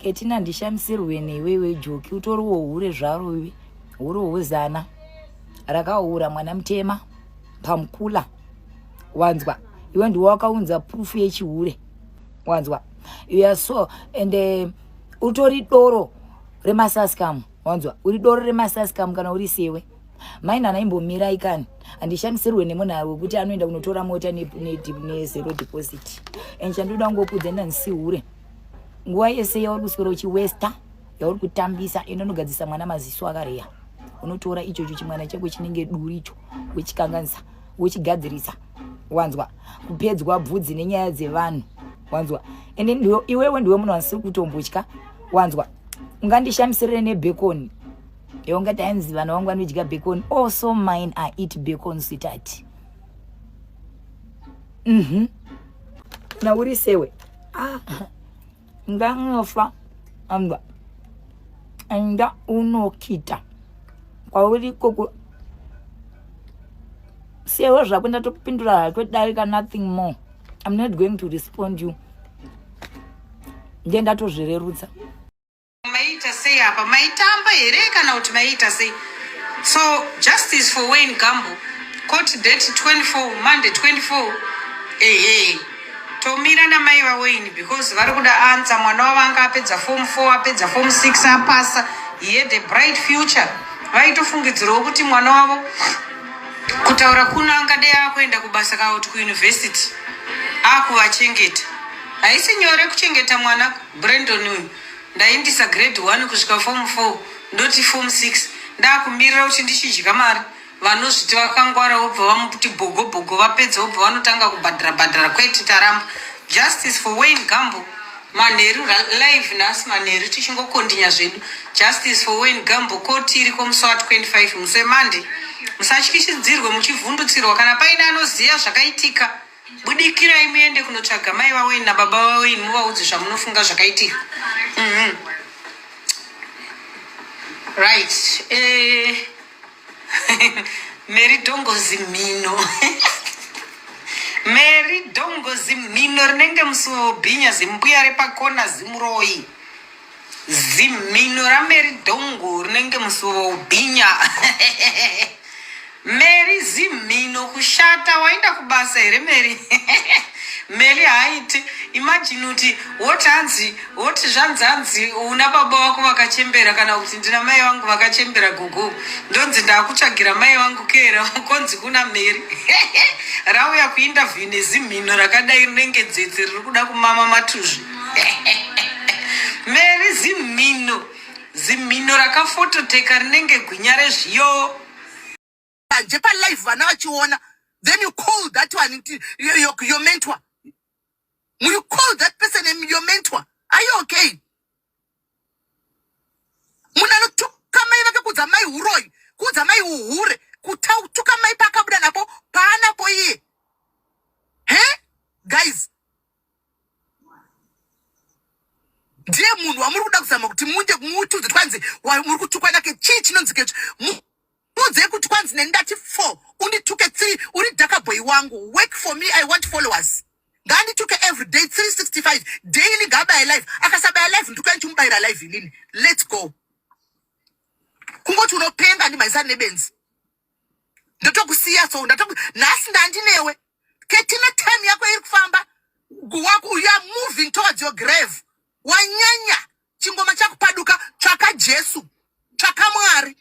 Ketina ndishamisirwe newe iwe joki utoriwo hure zvaro iwe hure huzana rakahura mwana mutema pamukula wanzwa iwe ndiwe wakaunza proof yechihure wanzwa you are so and utori doro remasaskam wanzwa uri doro remasaskam kana uri sewe mai nana imbomirai kani handishamisirwe nemunhu wekuti anoenda kunotora mota nezero deposit and chandoda kungokudza ndanisihure nguva yese yauri kuswera uchiwesta yauri kutambisa enda unogadzisa mwana maziso akareya unotora ichocho chimwana chako chinenge duri icho wochikanganisa wochigadzirisa wanzwa kupedzwa bvudzi nenyaya dzevanhu wanzwa ende iwewe ndiwe munhu wasiri kutombotya wanzwa ungandishamisirire nebacon iwe ungati ainzi vanhu vangu vanodya bacon also mine i eat bacon sweetheart Na uri sewe ah nganofa amba enda unokita kwauri koko sewe zvako ndatokupindura hako darika nothing more. I'm not going to respond you ndiye ndatozvirerutsa. Maiita sei apa? Maitamba here kana kuti maiita sei? So justice for Wayne Gumbo, court date 24 Monday 24. Ehe, tomira namai vaWayne because vari kuda answer. Mwana wavo anga apedza form 4, apedza form 6, apasa. He had a bright future. Vaitofungidzirawo kuti mwana wavo kutaura kuno angadei akuenda kubasa kana kuti kuuniversity akuvachengeta. Haisi nyore kuchengeta mwana. Brandon uyu ndaindisa grade 1 kusvika form 4 ndoti form 6 ndakumirira kuti ndichidya mari vanozviti vakangwara vobva vamuti bhogo bhogo vapedza vobva vanotanga kubhadhara bhadhara kwete taramba. Justice for Wayne Gumbo manheru live nhasi manheru tichingokondinya zvedu. Justice for Wayne Gumbo koti iriko musi wa 25 musi weMonday. Musatyishidzirwe muchivhundutsirwa kana paine anoziva zvakaitika. Budikirai muende kunotsvaga mai vaWayne nababa vaWayne muvaudze zvamunofunga zvakaitika. Right. Mary Dongozi mhino. Mary Dongozi mhino rinenge musuwo bhinya zimbuya repakona zimuroyi. Zimhino raMary Dongo rinenge musuwo bhinya. Mary zimhino kushata waenda kubasa here Mary? Mary haaite. Imagine kuti woti hanzi woti zvanzi hanzi una baba vako vakachembera kana kuti ndina mai vangu vakachembera gogo ndonzi ndakutsvagira mai vangu kera konzi kuna Mary. Rauya kuinterview nezimhino rakadai rinenge dzetse riri kuda kumama matuzvi. Mary zimhino zimhino rakafototeka rinenge gwinya rezviyo. Nje palive vana vachiona, then you call that one your mentor. You call that person your mentor. Are you okay? Munhu anotuka mai vake, kuudza mai uroyi, kuudza mai uhure, kutuka mai paakabuda napo paanapo iye. He guys, ndiye munhu wamuri kuda kuzama kuti munde mutiudze kwanzi muri kutukwa nake. Chii chinonzi kecho? Muudze kuti kwanzi neni ndati 4 undituke 3 uri dhakabhoyi wangu, work for me, I want followers. Ngandituke every day 365 daily, ngaabaya live. Akasabaya live ndikuya ndichimubayira live inini. Let's go. Kungoti unopenga ndimhaisani nebenzi ndotokusiya so nhasi ndandinewe ketina. Time yako iri kufamba wako, you are moving towards your grave. Wanyanya chingoma chakupaduka. Tsvaka Jesu, tsvaka Mwari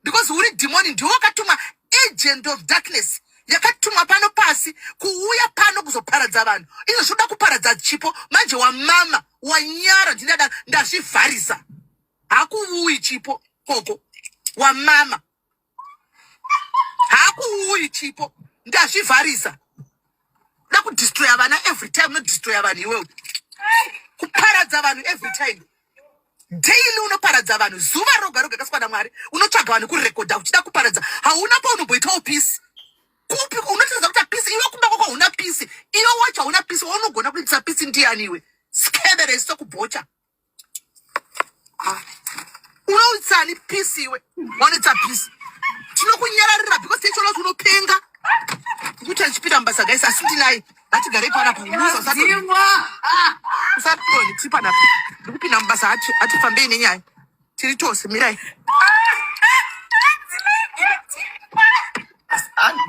because uri dhimoni. Ndiwe wakatumwa, agent of darkness yakatumwa pano pasi kuuya pano kuzoparadza vanhu. Izvo zvoda kuparadza chipo manje. Wamama wanyara ndinada ndazvivharisa. Hakuuyi chipo koko wamama, hakuuyi chipo, ndazvivharisa. Da kudestroya vana every time, unodestroya vanhu iwewe, kuparadza vanhu every time, daily unoparadza vanhu zuva roga roga. Kasikwa naMwari unotsvaga vanhu kurekodha uchida kuparadza. Hauna paunomboitawo peace kupi? Unotiradza kuti peace iwe kumba kwako hauna peace. Iwe wacho hauna peace. Waunogona kuitisa peace ndiani iwe? Skebere sokubhocha. Unoitsani peace iwe? Wanoitsa peace? Tinokunyararira because tichiona kuti unopenga. Kuti achipinda mubasa guys, asi ndinaye. Ngatigarei panapa. Usadoni, tiri panapa, ndikupinda. Ndapinda mubasa hati hatifambei nenyaya. Tiri tose mirai.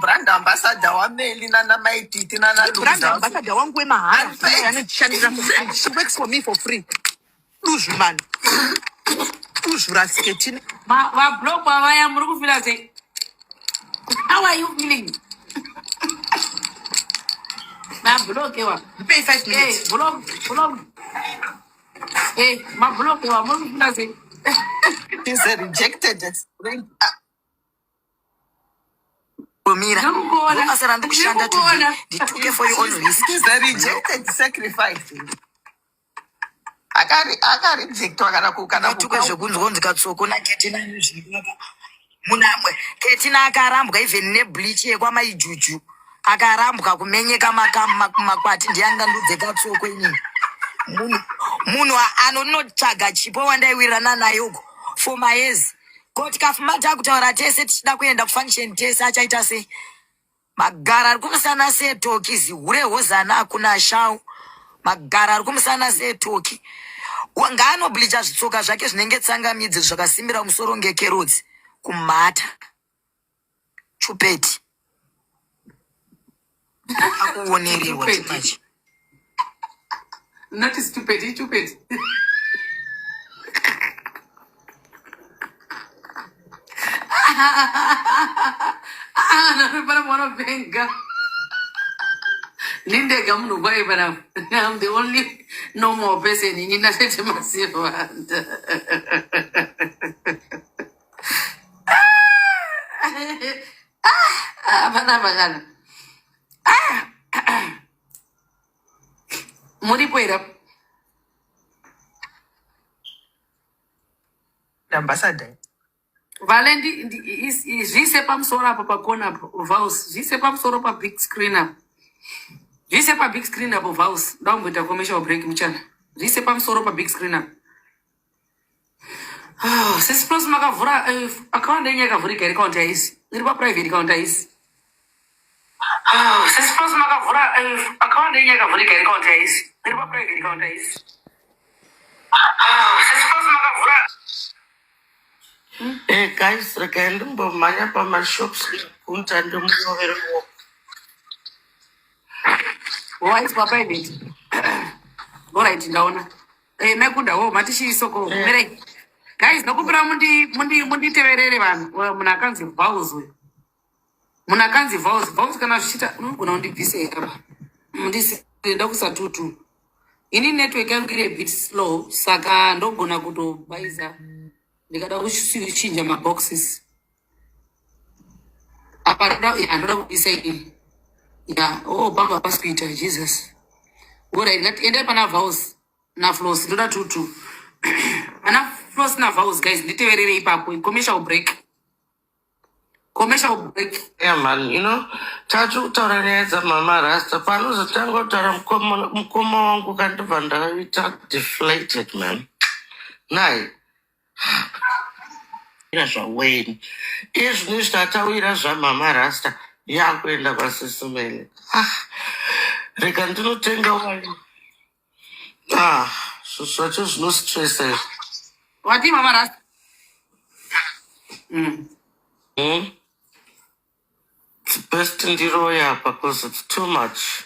Brand ambassador waMeli nana Mai Titi nana Brand Luza. ambassador wangu wemahara anondishandira. She works for me for free. Duzvu man. Duzvu raSketina. Vablokwa vaya muri kufila sei? How are you feeling? Mablokewa. Ndipei 5 Hey, minutes. block, block. Hey, mablokewa muri kufila sei? She's a rejected ex- Mira, Ndiri kukuona. ndobasa randiri Ndiri kushanda today kukuona. ndituke for your own risk. She's a rejected sacrifice. Akari akarejectwa kana ku kana Ndatuke kuka zvekunzwa kunzi katsoko naketina nezvinaka munamwe ketina akarambwa even nebleach yekwamaijuju akarambwa kumenyeka makwati ndiyanga ndudze katsoko inini munhu munhu anonotsvaga chipo wandaiwirirana naye uko for mayears koti kafuma takutaura tese tichida kuenda kufunction tese achaita sei magara ari kumusana setoki zihure hozana akuna shau magara ari kumusana setoki ngaanoblicha zvitsoka zvake zvinenge tsangamidzi zvakasimbira musoro ngekerotsi kumhata chupeti akuonererwa Stupid. chimachi Not stupid, stupid. Ah, pana mwana venga. Nindega munhu kwaye pana. I'm the only normal person ini natete masilva. Hapana pakana. Muripo here? ambassador. Vale zviise pamusoro apo pakona apo Vows. Zviise pamusoro pa big screen apo. Zviise pa big screen apo Vows. Ndakumboita commercial break muchana. Zviise pamusoro pa big screen apo. Ah, Sisi Plus makavhura account yenyu yakavhurika here account yaisi? Iri pa private account yaisi. Ah, Sisi Plus makavhura account yenyu yakavhurika here account yaisi? Iri pa private account yaisi. Ah, Sisi Plus makavhura Hey guys, regai ndimbomhanya pamashops kunta ndimuroverewo. Waiswa private. Alright, ndaona. Eh, mekunda wo matishiisoko. Merei. Guys, nokumbira mundi mundi munditeverere vanhu. Munhu akanzi Vows uyu. Munhu akanzi Vows, Vows kana zvichiita unogona kundibvisa here apa. Mundisi ndakusa tutu. Ini network yangu iri a bit slow saka ndogona kutobaiza ndikada kuchinja maboxes. Apa ndoda ya ndoda kubvisa ini. Ya, oh bamba pasi kuita Jesus. Alright, ngatiende pana Vows naFlos ndoda tutu. Pana Flos naVows guys, nditeverere ipapo. Commercial break. Commercial break. Yeah man, you know, tati kutaura nyaya dzamama Rasta panozotanga kutaura mukoma wangu kandibva ndaita deflated man. Nai, ira zvaWayne. Iye zvino tatawira zvamama Rasta yakuenda kwasisimele. Ah, rega ndinotenga waini. Ah, zvinhu zvacho zvinostressa izvi. Wati mama Rasta. It's best ndiroya apa because it's too much.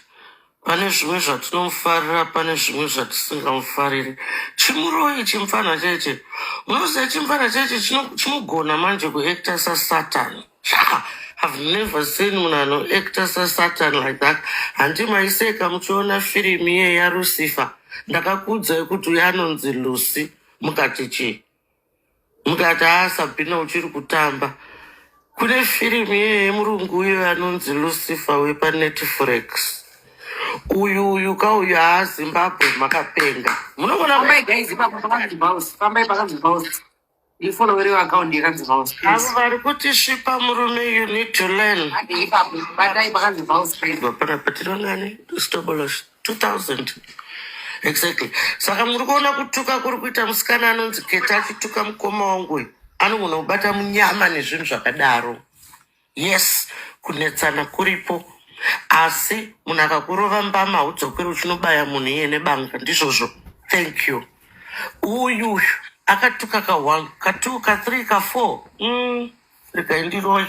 Pane zvimwe zvatinomufarira, pane zvimwe zvatisingamufariri. Chimuroyi chimufana cheche. Munoziva chimufana cheche chinogona manje kuacta sasatan. Cha, I've never seen munhu anoacta sasatan like that. Handi maiseka muchiona firimu iye yaLucifer. Ndakakuudzai kuti uyu anonzi Lucy mukati chii? Mukati haa Sabina uchiri kutamba. Kune firimu iye yemurungu uyo anonzi Lucifer wepaNetflix. Uyu uyu ka uyu haa Zimbabwe makapenga. Munogona Fambai guys ipapo pakanzi Vows. Fambai pakanzi Vows. Ndifollowerewo account yakanzi Vows avo please. vari kuti svipa murume you need to learn. Hadi ipapo batai pakanzi Vows please. Panapa tirangani stobolosh 2000 exactly. Saka muri kuona kutuka kuri kuita musikana anonzi Keta achituka mukoma wangu uyu. Anogona kubata munyama nezvinhu zvakadaro. Yes, kunetsana kuripo. Asi munhu akakurova mbama haudzokeri uchinobaya munhu iye nebanga ndizvozvo. Thank you. Uyu uyu akatuka ka 1 ka 2 ka 3 ka 4. Regai ndiroye.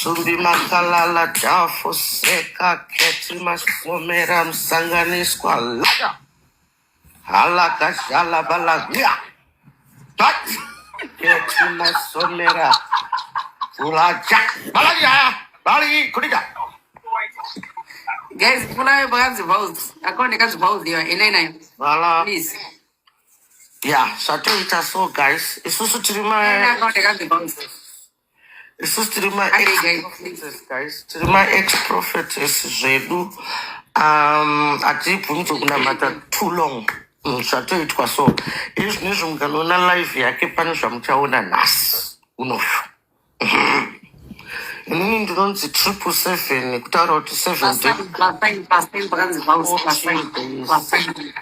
Sumbi makalala dhafo seka keti masomera musanganiswa laya halaka shala balagya bat keti masomera ulaja balagya bali kudika. Guys, kuna vakanzi vows. Akaoneka kanzi vows iyo ine nayo. Vala. Please. Yeah, zvatoita so guys. Isusu tiri ma Ine akaoneka kanzi vows. Isusu tiri ma Ande guys, please. ex guys, tiri ma ex prophetess zvedu. Hatibvunzwe kunamata too long. Zvatoitwa so. Izvi nezvi mukanoona live yake pane zvamuchaona nhasi unoyu. Inini ndinonzi 777, kutaura kuti 7 Plus days, sign, plus sign, plus sign pakanzi vows, plus sign, 14 days, plus sign.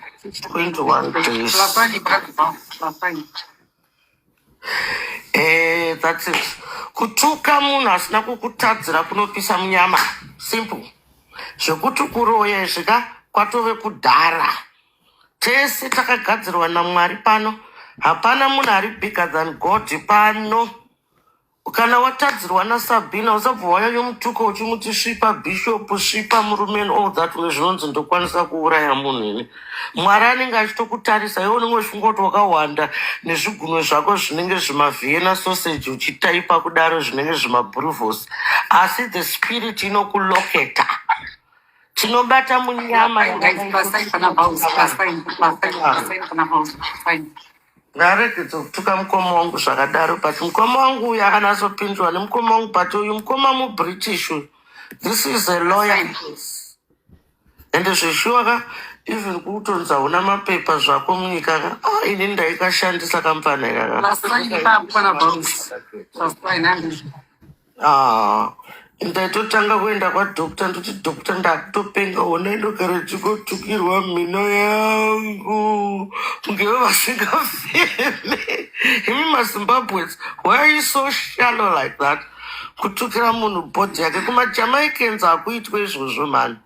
21 days. Plus sign pakanzi vows, plus sign. That's it. Kutuka munhu asina kukutadzira kunopisa munyama. Simple. Zvekuti kuroya izvi ka kwatove kudhara. Tese takagadzirwa naMwari pano. Hapana munhu ari bigger than God pano. Kana watadzirwa naSabhina, usabva wanyanyomutuka uchimuti svipa bishop, svipa murume and all that. Une zvinonzi ndokwanisa kuuraya munhu ini. Mwari anenge achitokutarisa, iwe unenge uchifunga kuti wakawanda nezvigunwe zvako zvinenge zvimaVienna sausage, uchitaipa kudaro zvinenge zvimabhuruvhos, asi the spirit inokuloketa. Tinobata munyama. Plus sign, guys, plus sign pana vows, plus sign, plus sign, plus sign pana vows, plus sign. Ngaregedze kutuka mukoma wangu zvakadaro, but mukoma wangu uyu akanatsopindwa nemukoma wangu, but uyu mukoma muBritish uyu, this is a Plus lawyer. sign. Ende zveshuwa ka, even kutonzi hauna mapepa zvako munyika ka, ah, ini ndaikashandisa kamupfana ikaka. Plus sign papo pana vows. Plus sign, ande. Ah, ndaitotanga kuenda kwadoctor, ndoti, "Doctor, ndakutopenga, ona indogara ndichikotukirwa mhino yangu." Ngeve vasingafeme imi maZimbabweans, why are you so shallow like that? Kutukira munhu body yake. KumaJamaicans hakuitwe izvozvo mani.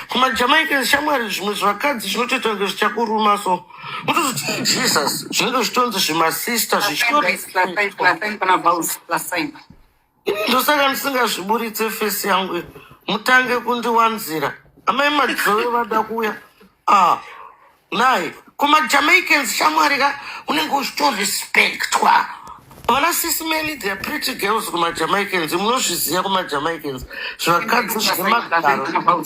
KumaJamaicans, shamwari, zvimwe zvakadzi zvinotoita kunge zvichakuruma, so utozoti Jesus, zvinenge zvitonzi zvimasista. Plus sign, guys, plus sign, plus sign pana vows, plus sign. Ndosaka ndisingazviburitse face yangu, mutange kundiwanzira. Amai Madzove vada kuuya. Ah, nai kumaJamaicans, shamwari ka, unenge uchitorespectwa. Vana Sisimeli, they are pretty girls kumaJamaicans, munozviziva. KumaJamaicans zvakadzi zvine magaro.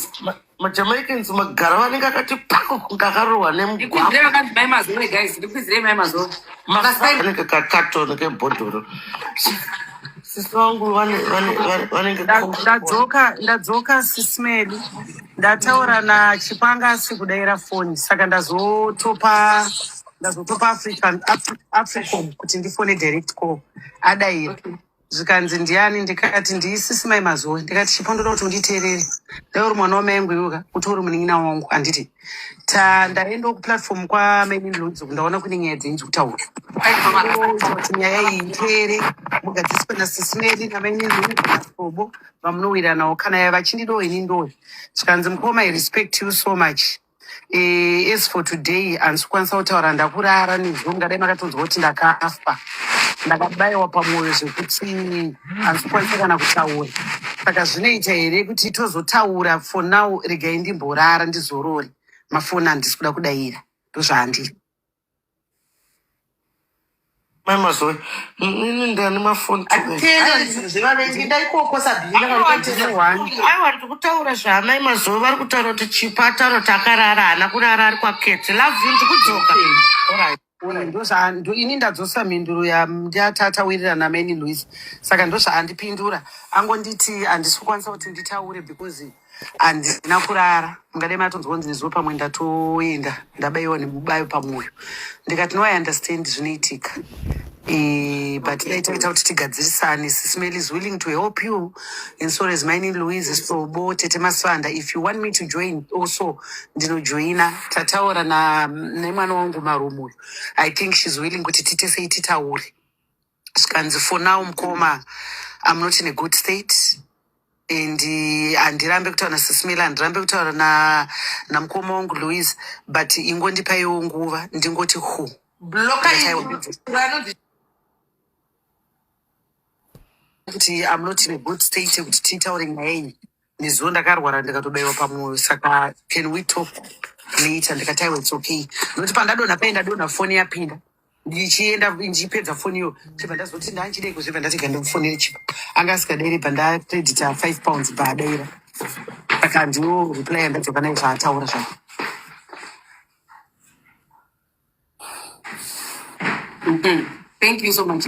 MaJamaicans magaro vanenge akati pako kunge akarohwa nemugwagwa. Ndikwidzirei vakanzi mai Mazove, guys. Ndikwidzirei mai Mazove. Plus sign. Anenge kakatoni kebhodhoro. Sisi vangu vanenge Ndadzoka, ndadzoka Sisimeli. Ndataura naChipanga, asi kudaira foni, saka ndazotopa African Africom kuti ndifone direct call. Adaira, zvikanzi, "Ndiani?" Ndikati, "Ndiisisi mai Mazoe." Ndikati, "Chipo, ndoda kuti unditeerere. Dai uri mwana wamai angu iwe ka, kuti uri munin'ina wangu, handiti?" Ta ndaendawo kuplatform kwamainin Lodzo, ndaona kune nyaya dzenyu dzikutaura kuti nyaya iyi ipere, mugadziswe naSisimeli namainin Lodzo vamunowiranawo. Kana vachindidowo, ini ndoyo. Zvikanzi, "Mukoma, I respect you so much. As for today, handisi kukwanisa kutaura, ndakurara nezvo. Mungadai makatonzwa kuti ndakafa, ndakabayiwa pamwoyo zvekuti handisi kukwanisa kana kutaura. Saka zvinoita here kuti tozotaura? For now regai ndimborara, ndizorore. Mafoni handisi kuda kudayira." Ndozvaandiri. Mai Mazoe, ini ndani mafoni? Zvevavengi ndaikoko, Sabhina. Ndine one. Aiwa, ndiri kutaura zvaamai Mazoe vari kutaura kuti Chipo ataura kuti akarara. Haana kurara, ari kwakete. Love you, ndikudzoka. Alright. Ini ndadzosa mhinduro yandatatawirirana namaini Louis, saka ndozvaandipindura. Angonditi handisi kukwanisa kuti nditaure because handina kurara. Mungadai matonzwa kunzi nezuva pamwe ndatoenda, ndabayiwa nemubayo pamwoyo. Ndikati, "No, I understand, zvinoitika. But dai taita kuti tigadzirisane. Sismel is willing to help you and so is maini Louise, Sobo, Tete Maswanda. If you want me to join also, ndinojoina. Tataura nemwana wangu Marumu uyu. I think she's willing kuti tiite sei, titaure." Zvikanzi, "For now, mukoma, I'm not in a good state." And handirambe kutaura nasismela, handirambe kutaura namukoma wangu Louise, but ingondipaiwo nguva ndingoti hu. Bloka. Ndikati aiwa, Anonzi kuti I'm not in a good state yekuti titaure nyaya iyi. Nezuva ndakarwara ndikatobaiwa pamwoyo, saka can we talk later? Ndikati aiwa, it's okay, nokuti pandadonha paye ndadonha, foni yapinda, ndichienda ndichipedza foni iyo, chibva ndazoti ndanchidei kuzvibva ndati gandimufonere. Chipa anga asikadairi, pandacredita £5 paadaira, saka ndiwo reply yandadzoka nayo zvaataura zvake. Thank you so much.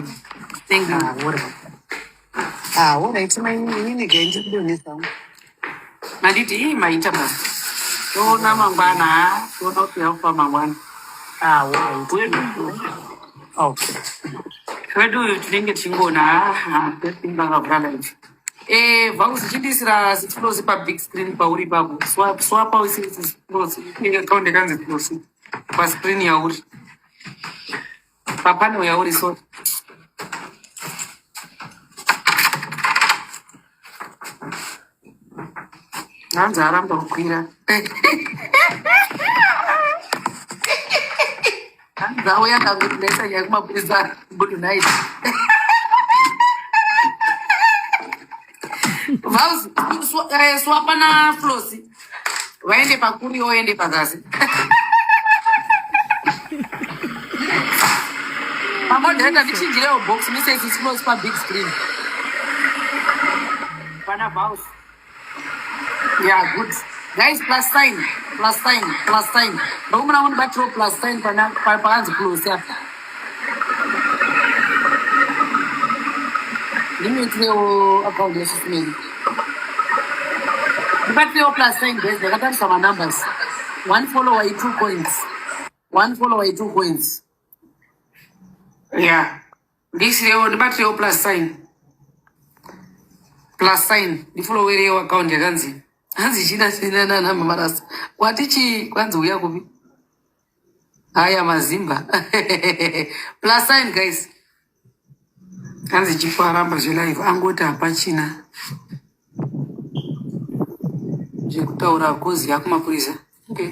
Thank you. Ah, alright. Ah, alright, mainini, gai ndikudonhesa. Manditi ii maita basa. Toona mangwana ha. Toona kuti yakupa mangwana. Ah, alright. Wedu. Okay. Wedu uyu tinenge tichingoona ha. Ndakavhura live. Eh, Vauzi chindisira close pa big screen pauri ipapo. Swap swap usi close. Inenge account yakanzi close. Pa screen yauri. Pa panel yauri, sorry. Hanzi aramba kukwira. Hanzi auya kangu ndaisa nyaya kumapurisa. Good night. Vauzi swapa na Flosi. Vaende pakuri oende pazasi. Pamodheta ndichinjirewo box message close pa big screen. Pana Vauzi. Yeah, good. Guys, plus sign, plus sign, plus sign. Ndokumuna kundibatirawo plus sign pana pakanzi close apa. Ndimiitirewo account yesismeli. Ndibatirewo plus sign guys, ndakatarisa manumbers. One follower i2 coins. One follower i2 coins. Yeah. Ndisirewo, ndibatirewo plus sign. Plus sign. Ndifollowerewo account yakanzi. Hanzi china china nana mamarasa. Kwati chi kwanzi uya kupi? Haya mazimba. Plus sign guys. Hanzi Chipo aramba zvelive, angoti hapachina zvekutaura kozi yakumapurisa. Okay.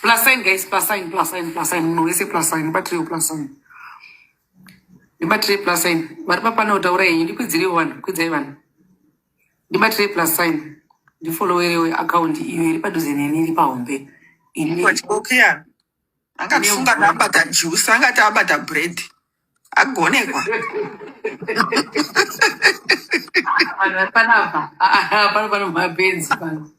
Plus sign guys, plus sign, plus sign, plus sign. Munhu wese plus sign, batirewo plus sign. Ndibatirei plus sign. Vari papana kutaura henyu, ndikwidzirewo vanhu, kwidzai vanhu. Ndibatirei plus sign. Ndifollowerewo account iyo iri padhuze neni, iri pahombe. Ine Wachibokiya angatifunga ine abata juice, angati abata bread, agonekwa. Vanhu vari panapa. Ah, ah, pano pano mapenzi pano.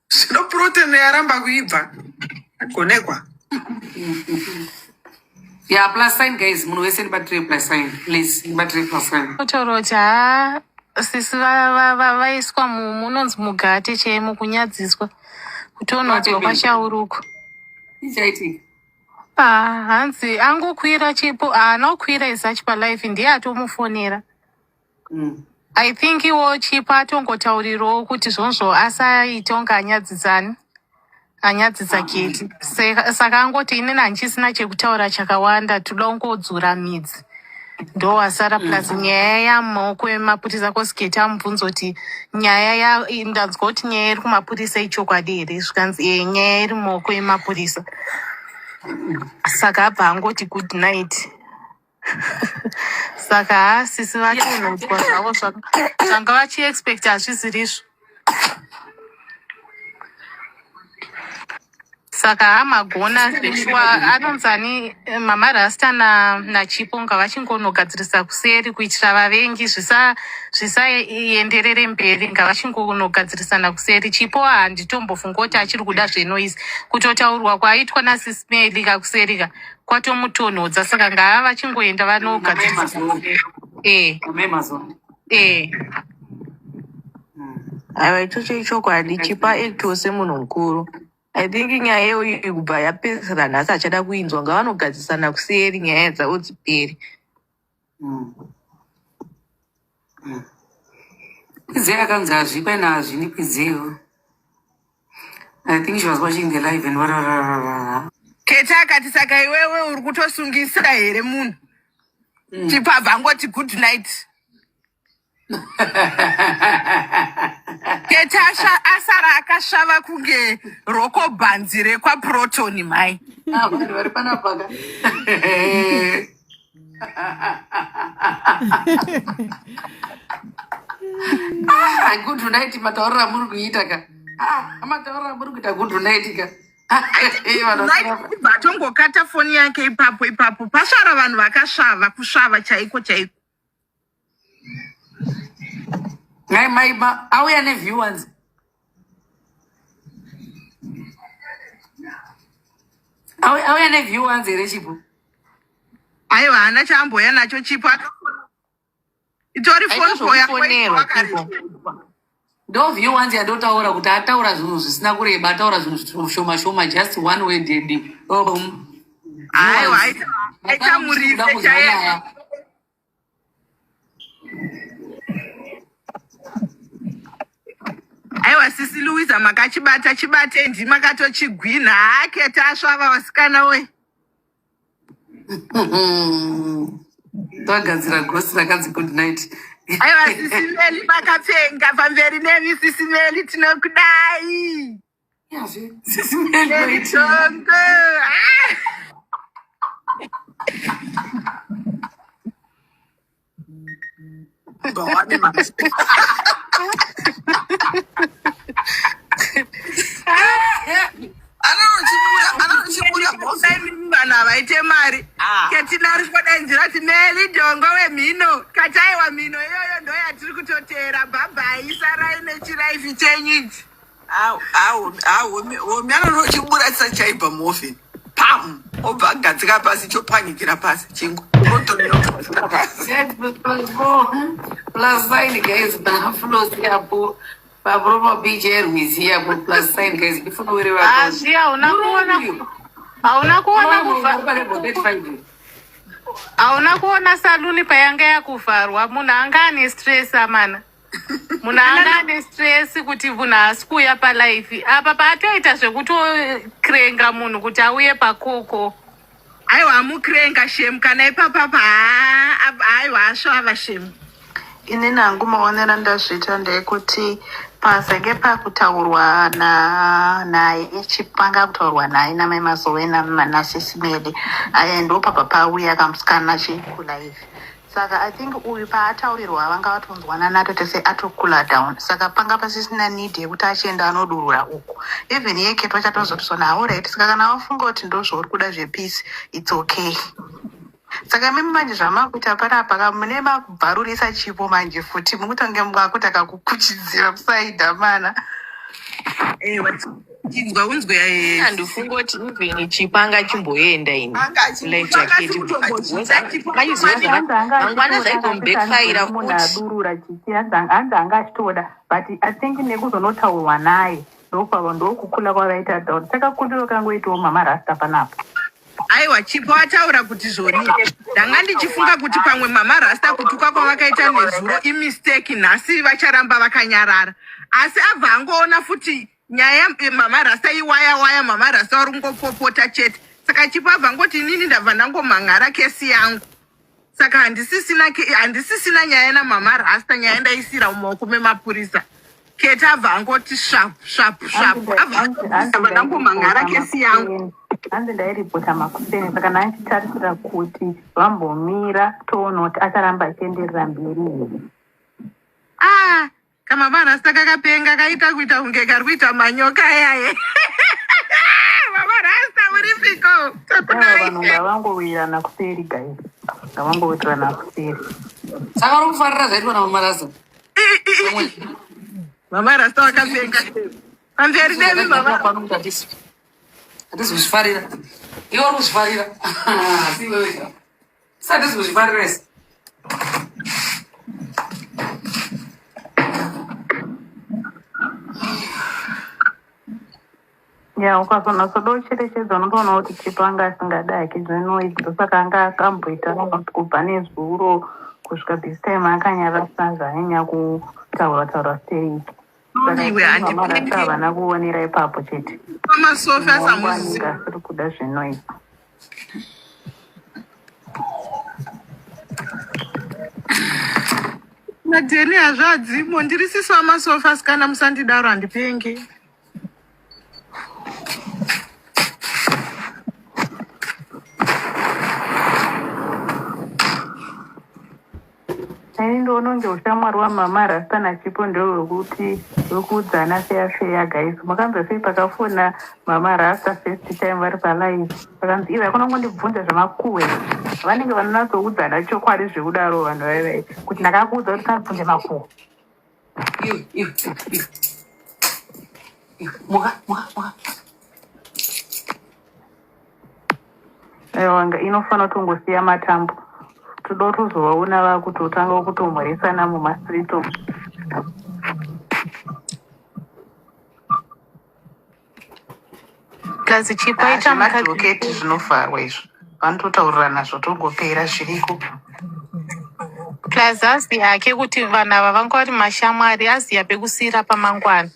Zvino protein yaramba kuibva, agonekwa. Yeah, plus sign guys, munhu wese ndibatirei plus sign. Please, ndibatirei plus sign. Kutaura kuti haa sisi vaiswa munonzi mugate chaimo, kunyadziswa, kutonodzwa kwachauruko. Ichaitika. Ah, hanzi angokwira Chipo, haana kukwira isachi palife, ndiye atomufonera. I think iwo Chipo atongotaurirawo kuti zvonzvo asaite kunge anyadzisani, anyadzisa Keti. Saka angoti inini handichisina chekutaura chakawanda, toda kungodzura midzi, ndo wasara. Plus nyaya yamaoko emapurisa, cause Keti amubvunza kuti nyaya ya ndanzwa kuti nyaya iri kumapurisa ichokwadi here, zvikanzi e nyaya iri mumaoko emapurisa, saka abva angoti good night. Saka haa sisi vatonodzwa zvavo, zvanga vachiexpecta hazvizirizvo, saka hamagona zveshuwa. Anonzani Mama Rasta naChipo ngavachingonogadzirisa kuseri kuitira vavengi zvisaenderere mberi, ngavachingonogadzirisana kuseri. Chipo handitombofunga kuti achiri kuda zvenoise, kutotaurwa kwaitwa nasismeli kakuseri ka kwatomutonhodza, saka ngava vachingoenda vanogadzirisa kuseri e. Amazon. E. Aiwa, ichocho ichokwadi. Chipo aactiwo semunhu mukuru. I think nyaya iyoyi kubva yapedzisira nhasi achada kuinzwa, ngavanogadzisana kuseri, nyaya dzavo dziperi. Kwidzei akanzi hazvipa ina hazvini kwidzeyo. I think she was watching the live and what. Keta akati saka iwewe uri kutosungisa here munhu? Chipo abva angoti good night. Keta asara akasvava kunge roko bhanzi rekwaprotoni mhai. Ah, vanhu vari panapa ka. Ah, good night matauriro amuri kuita ka. Ah, matauriro amuri kuita good night ka. Eh, vanhu vasina- Ibva atongokata foni yake ipapo ipapo. Pasvara vanhu vakasvava, kusvava chaiko chaiko. Mai mai ma auya neview ones. Auya neview ones here chipo? Aiwa haana chaambouya nacho chipo. Itori Aita phone call yako zvekufonerwa chipo. Ndo view ones yandotaura kuti ataura zvinhu zvisina kureba, ataura zvinhu zvishoma shoma, just one word and boom. Aiwa aita murise Kuda kuzwa chaiye. nyaya. Aiwa sisi Louisa makachibata chibate ndi makatochigwinha hake tasvava vasikana we. Togadzira ghost rakanzi good night. Aiwa sisi Meli makapfenga pamberi nemi sisi Meli tinokudai. Yazve, sisi Meli Meli wait. Tongo. Ah! Gawane manje. Anonochibura boss. Dai mimi vanhu havaite mari. Ah. Ketina ari kudaidzira kuti Meli Dongo wemhino. Kati aiwa mhino iyoyo ndo yatiri kutoteera. Bhabhai sarai nechiraifi chenyu ichi. Au au au homi anonochibura chaibva muoven. Pam! Obva agadzika pasi chopwanyikira pasi chingwa. Otonyoka pasi. Yes, plus four, plus sign guys, flows yapo. Papropa beach yerwizi yapo plus sign guys, before we were Asi hauna kuona hauna kuona kuva hauna kuona saluni payanga yakuvharwa munhu anga ane stress amana munhu anga ane stress kuti munhu haasi kuuya palife apa paatoita zvekutokrenga munhu kuti auye pakoko. Aiwa amukrenga shem kana ipapapa aiwa asvava shem. Inini hangu maonero andazviita ndeyekuti pazenge pakutaurwa naye chipanga kutaurwa naye namai Mazowe nasisi Meli aya ndopabva pauya kamusikana chikulive. Saka I think uyu paataurirwa vanga vatonzwanana totese atokula down. Saka panga pasisina need yekuti achienda anodurura uku. Even iye Keto achatozoti sona alright saka kana wafunga kuti ndozvauri kuda zvepeace it's okay. Saka mimi manje zvamakuita panapa ka mune makubvarurisa chipo manje futi mukutonge mwakuti kakukuchidzira musaida mana. Ewa chinzwa unzwe. Handifunga kuti even chipo anga achimboenda ini Anga life yaketi achimboenda. mangwana zvaigombackfire munhu futi. adurura chichi hanzi anga achitoda but I think nekuzonotaurwa naye ndokwava ndokukula kwavaita down saka kundiro kangoitawo mama rasta panapa. Aiwa chipo ataura kuti zvoni ndanga ndichifunga kuti pamwe mama rasta kutuka kwavakaita nezuro imistake nhasi vacharamba vakanyarara asi abva angoona futi nyaya mama rasta iwaya waya mama rasta vari kungopopota chete saka chipo abva angoti inini ndabva ndangomhan'ara kesi yangu saka handisisina nyaya namama rasta nyaya ndaisira mumaoko memapurisa Keta abva angoti svapu svapu svapu abva ndangomhan'ara kesi yangu. Hanzi ndairipota makuseni saka ndaichitarisira kuti vambomira toona kuti acharamba achienderera mberi here. Ah, kamama rasta kakapenga kaita kuita kunge kari kuita manyoka yaye. Mama rasta uripiko? Ava vanhu ngavangowirirana kuseri guys, ngavangowirirana kuseri. Saka uri kufarira zvaitwa namama rasta? Mama rasta wakapenga. Pamberi nemi mama. Hatisi kuzvifarira. Iwe uri kuzvifarira. Asi iwewe. Hatisi kuzvifarira isi. Ya ukazonatsoda kucherechedza unotoona kuti Chipo anga asingadi hake zvenoise ndosaka anga akamboita kuti kubva nezuro kusvika this time akanyara asina zvaanyanya kutaura taura stereki saka Iwe mama rasta handipengi havana kuonera ipapo chete pamasofa mumwe wangu samuzizi anenge asiri kuda zvenoise Madheni hazvadzimo ndiri sisi wamasofa asikana musandidaro handipengi. Ini ndoona kunge ushamwari wamama Rasta naChipo ndehwekuti wekuudzana feya feya guys. Makanzwa sei pakafona mama Rasta first time vari palive vakanzi iwe hakuna kungondibvunza zvemakuhwa vanenge vanonatsoudzana chokwadi zvekudaro vanhu vaivai kuti ndakakuudza kuti usabvunze makuhwa. Iwe, iwe, iwe, iwe. Muka, muka, muka. Aiwa inofanira kutongosiya matambo toda kutozovaona vakutotanga kutomhoresana mumastreet umu. Plus chipo Ah, aita mukadzi zvemadhoketi zvinovharwa izvo vanototaurirana zvotongopera zviriko plus aziya hake kuti vanhu ava vanga vari mashamwari aziya pekusiira pamangwana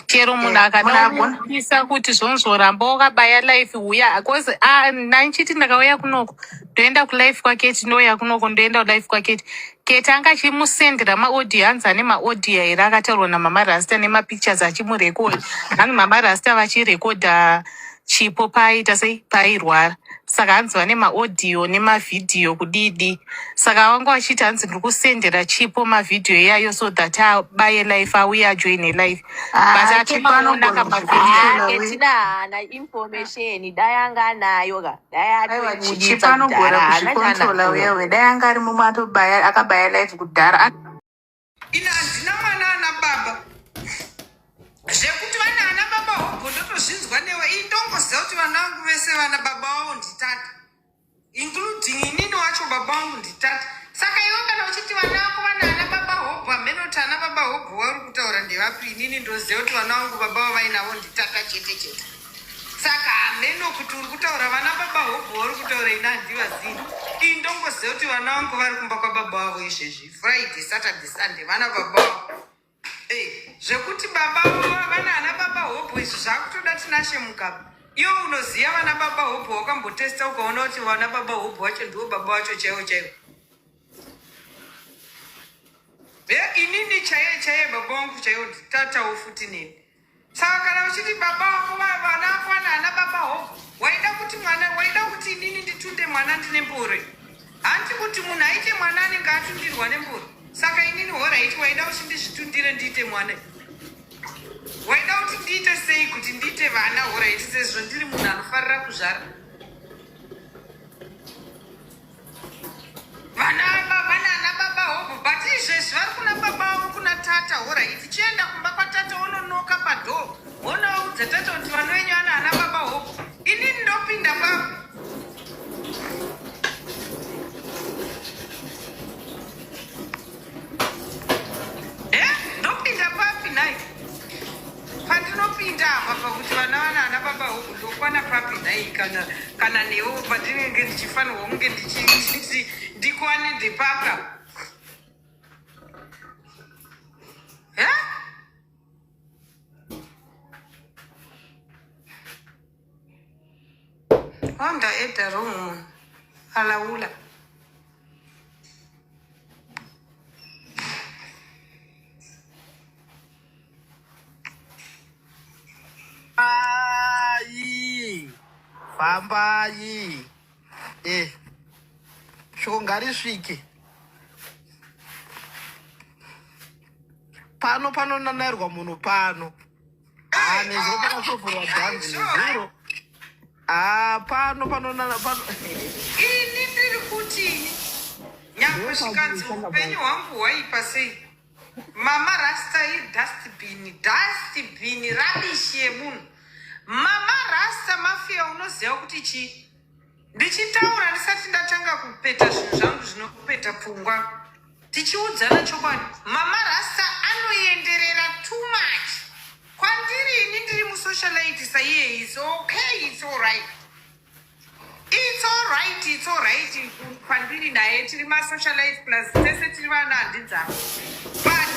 chero munhu Eh, akada munhu agona kumupisa kuti zvonzvoramba wakabaya life huya cause ah, ndanchiti ndakauya kunoko ndoenda kulife kwaketi ndouya kunoko ndoenda kulife kwaketi keti anga achimusendera maaudio hanzi ane maaudio here akataurwa namama rasta nemapictures achimurekodha hanzi mama rasta vachirekodha chipo paaita sei paairwara saka hanzi vane maaudio nemavhidhiyo kudidi saka vanga vachiti hanzi ndiri kusendera chipo mavhidhiyo iyayo so that abaye life auye ajoine life but haa chipo atomaona anogona kamavhidhiyo kuzvikontrola ake we Tina haana information dai anga anayo ka dai aiwa chipo atoibuditsa anogona kudhara haana kuzvikontrola chaanayo uyewe dai anga ari mumwe atobaya akabaya life kudhara Ini handina mwana ana baba zvekuti vana ana baba hobho ndotozvinzwa newe ini ndongoziva kuti vana vangu vese vana baba vavo nditata including inini wacho baba vangu nditata saka iwe kana uchiti vana vako vana ana baba hobho hameno kuti ana baba hobho vauri kutaura ndevapi inini ndoziva kuti vana vangu baba vavainavo nditata chete chete saka hameno kuti uri kutaura vana baba hobho vari kutaura ini handivazivi ini ndongoziva kuti vana vangu vari kumba kwababa vavo izvezvi friday saturday sunday vana baba vavo Eh, zvekuti baba vana ana baba hobho izvi zvakutoda tinashe mukaba iwe unoziva vana baba hobho wakambotesta ukaona kuti vana baba hobho wacho ndiwo baba wacho chaiwo chaiwo inini chaiye chaiye baba wangu chaiwo nditatawo futi neni saka kana uchiti baba wako vana vako vana ana baba hobho waida kuti mwana waida kuti inini nditunde mwana ndine mbure hanti kuti munhu aite mwana anenge atundirwa nembure saka inini horaiti waida kuti ndizvitundire ndiite mwana waida kuti ndiite sei kuti ndiite vana horaiti sezvo ndiri munhu anofarira kuzvara vana baba nana baba hobho but izvezvi vari kuna baba vavo kuna tata horaiti chienda kumba kwatata wononoka padhoo wonoudza tata kuti vana venyu ana ana baba hobho inini ndopinda papi Eh, ndopinda papi nhai pandinopinda apa pakuti vana vana ana baba huku ndokwana papi nhai kana kana newo pandinenge ndichifanirwa kunge ndichiti ndikwane ndepapa Eh? Wanda eda wrong munhu alaula Fambai, fambai. Eh, shoko ngarisvike pano panonanairwa munhu pano. Ah, nezuro pakasovhurwa dhanzi nezuro. Ah, pano panonana pano. Ini ndiri kuti nyangwe zvikanzi upenyu hwangu hwaipa sei mama rasta idustbin dustbin rabishi yemunhu mama rasta mafia unoziva kuti chii ndichitaura ndisati ndatanga kupeta zvinhu zvangu zvinopeta pfungwa tichiudzana chokwadi mama rasta anoenderera too much kwandiri ini ndiri musocialite saiye is okay it's all right It's alright, it's alright kwandiri naye tiri masocialite plus tese tiri vana handidzavo. But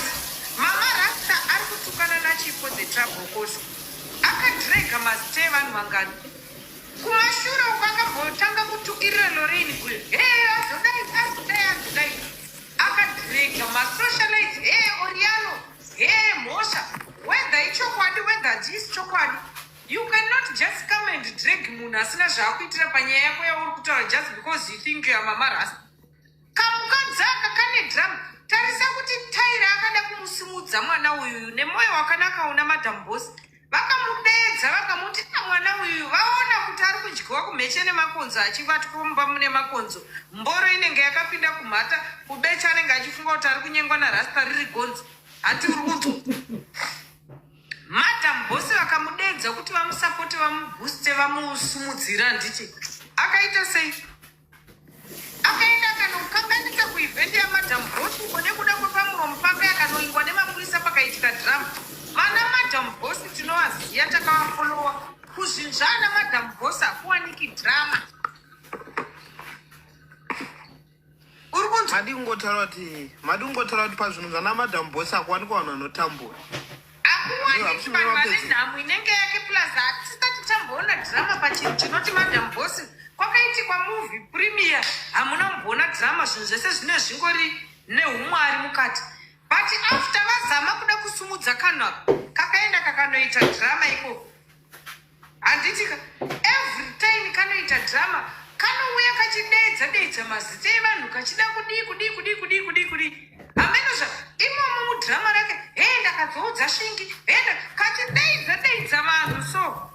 Mama Rasta ari kutukana naChipo the trouble cause akadrega mazita evanhu vangani. Kumashure uko akambotanga kutukirira Lorraine Guyo. Hey, azodai, azodai, azodai. Akadrega masocialite, hey, Oriano, hey, mhosva. Whether ichokwadi, whether hachisi chokwadi. You cannot just come and drag munhu asina zvaakuitira panyaya yako yauri kutaura just because you think you are Mama Rasta. Kamukadzi aka kane drama. Tarisa kuti Tyra akada kumusimudza mwana uyuyu nemwoyo wakanaka una Madam Boss. Vakamudeedza vakamuti a mwana uyuyu vaona kuti ari kudyiwa kumheche nemakonzo achivatwa mumba mune makonzo. Mboro inenge yakapinda kumhata kubeche anenge achifunga kuti ari kunyengwa naRasta riri gonzo. Hanti uri kunzwa? Madam Boss vakamudeedza kuti vamusapote vamubooste vamusumudzire handiti? Akaita sei? Akaenda akanokanganisa kuevent yaMadam Boss uko nekuda kwepamuromo pake akanoingwa nemapurisa pakaitika drama. Vana Madam Boss tinovaziva takavafollowa kuzvinzva ana Madam Boss hakuwaniki drama. Uri kunzwa? Madi kungotaura kuti madi kungotaura kuti pazvinhu zvana Madam Boss hakuwanikwa vanhu vanotambura. Hakuwaniki vanhu vane nhamo inenge yake plus hatisati tamboona drama pachinhu chinoti Madam Boss kwakaitikwa movie premier hamuna kumboona drama zvinhu zvese zvine zvingori nehumwari mukati but after vazama kuda kusumudza kanhu aka kakaenda kakanoita drama ikoko Handiti ka every time kanoita drama kanouya kachideedza deedza mazita evanhu kachida kudii kudii kudii kudii kudii kudii hameno zva imomo mudrama rake hee ndakadzoudza shingi hee kachideidza deidza vanhu so